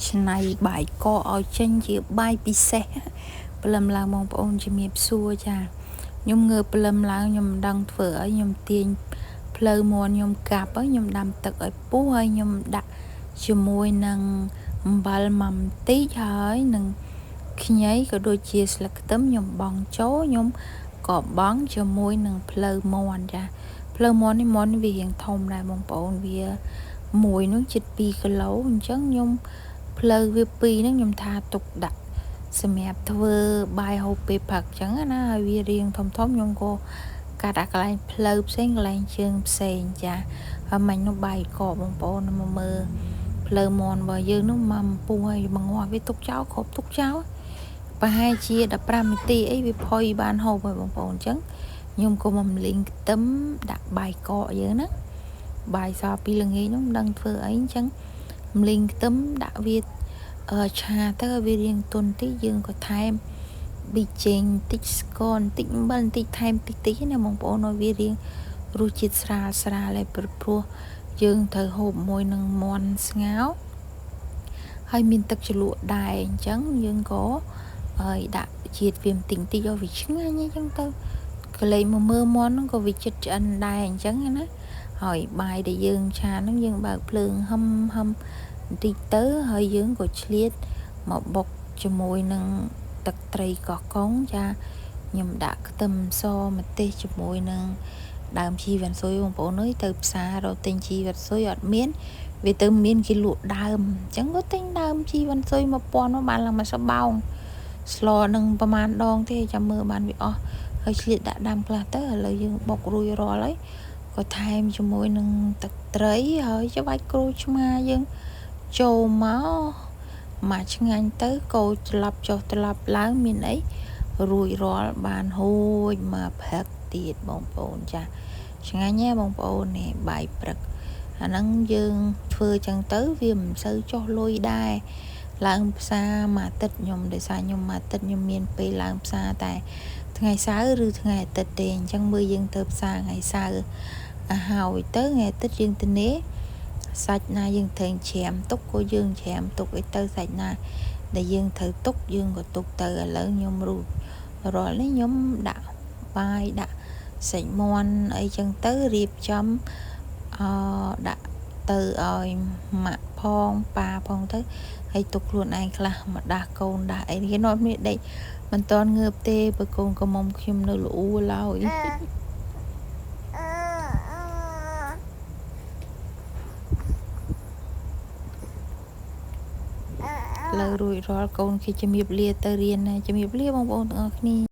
ឆ្នៃបាយកកឲ្យចេញជាបាយពិសេសព្រលឹមឡើងបងប្អូនជំរាបសួរចាខ្ញុំងើបព្រលឹមឡើងខ្ញុំមិនដឹងធ្វើអីខ្ញុំទាញផ្លូវមាន់ខ្ញុំកាប់ហើយខ្ញុំដាំទឹកឲ្យពុះហើយខ្ញុំដាក់ជាមួយនឹងអំបិលមួយបន្តិចហើយនឹងខ្ញីក៏ដូចជាស្លឹកខ្ទឹមខ្ញុំបង់ចូលខ្ញុំក៏បង់ជាមួយនឹងផ្លូវមាន់ចាផ្លូវមាន់នេះមាន់វារៀងធំដែរបងប្អូនវាមួយនោះជិត2គីឡូអញ្ចឹងខ្ញុំផ្លូវវា2ហ្នឹងខ្ញុំថាទុកដាក់សម្រាប់ធ្វើបាយហូបពេលព្រឹកអញ្ចឹងណាហើយវារៀងធំធំខ្ញុំក៏កាត់អាកន្លែងផ្លូវផ្សេងកន្លែងជើងផ្សេងចាហើយមិញនោះបាយកកបងប្អូនមកមើលផ្លូវមាន់របស់យើងនោះមកពុះហើយមកងាស់វាទុកចោលគ្រប់ទុកចោលប្រហែលជា15នាទីអីវាផុយបានហូបហើយបងប្អូនអញ្ចឹងខ្ញុំក៏មកលីងខ្ទឹមដាក់បាយកកយើងណាបាយសល់ពីល្ងាចនោះមិនដឹងធ្វើអីអញ្ចឹងលីងខ្ទឹមដាក់វាឆាទៅឲ្យវារៀងទន់តិចយើងក៏ថែមប៊ីចេងតិចស្ករបន្តិចអំបិលបន្តិចថែមតិចតិចណាបងប្អូនឲ្យវារៀងរសជាតិស្រាលស្រាលហើយព្រោះយើងត្រូវហូបមួយនឹងមាន់ស្ងោរហើយមានទឹកជ្រលក់ដែរអញ្ចឹងយើងក៏ហើយដាក់ជាតិវាបន្តិចតិចឲ្យវាឆ្ងាញ់អញ្ចឹងទៅកលេចមកមើលមាន់ហ្នឹងក៏វាចិត្តឆ្អិនដែរអញ្ចឹងណាហើយបាយដែលយើងឆាហ្នឹងយើងបើកភ្លើងហឹមហឹមបន្តិចទៅហើយយើងក៏ឆ្លៀតមកបុកជាមួយនឹងទឹកត្រីកោះកុងចាខ្ញុំដាក់ខ្ទឹមសម្ទេសជាមួយនឹងដើមជីវ៉ាន់ស៊ុយបងប្អូនអើយទៅផ្សាររកទិញជីវ៉ាន់ស៊ុយអត់មានវាទៅមានគេលក់ដើមអញ្ចឹងក៏ទិញដើមជីវ៉ាន់ស៊ុយ1000មកបានឡើងមកសបោងស្លនឹងប្រហែលដងទេចាំមើលបានវាអស់ហើយឆ្លៀតដាក់ដាំខ្លះទៅឥឡូវយើងបុករួចរាល់ហើយក៏ថែមជាមួយនឹងទឹកត្រីហើយច្បាច់ក្រូចឆ្មាយើងចូលមកមកឆ្ងាញ់ទៅកូរត្រឡប់ចុះត្រឡប់ឡើងមានអីរួចរាល់បានហួចមកព្រឹកទៀតបងប្អូនចាឆ្ងាញ់ណាបងប្អូននេះបាយព្រឹកអាហ្នឹងយើងធ្វើចឹងទៅវាមិនសូវចុះលុយដែរឡើងផ្សារមួយអាទិត្យខ្ញុំដោយសារខ្ញុំមួយអាទិត្យខ្ញុំមានពេលឡើងផ្សារតែថ្ងៃសៅរ៍ឬថ្ងៃអាទិត្យទេអញ្ចឹងមើលយើងទៅផ្សារថ្ងៃសៅរ៍ហើយទៅថ្ងៃអាទិត្យយើងទៅនេះសាច់ណាយើងត្រូវច្រាមទុកក៏យើងច្រាមទុកអីទៅសាច់ណាដែលយើងត្រូវទុកយើងក៏ទុកទៅឥឡូវខ្ញុំរួចរាល់នេះខ្ញុំដាក់បាយដាក់សាច់មាន់អីចឹងទៅរៀបចំដាក់ទៅឲ្យម៉ាក់ផងប៉ាផងទៅហើយទុកខ្លួនឯងខ្លះមកដាស់កូនដាស់អីគេនាំគ្នាដេកមិនតន់ងើបទេបើកូនកំមុំខ្ញុំនៅល្អូឡើយលើរួចរាល់កូនគេជំរាបលាទៅរៀនណាជំរាបលាបងប្អូនទាំងអស់គ្នា។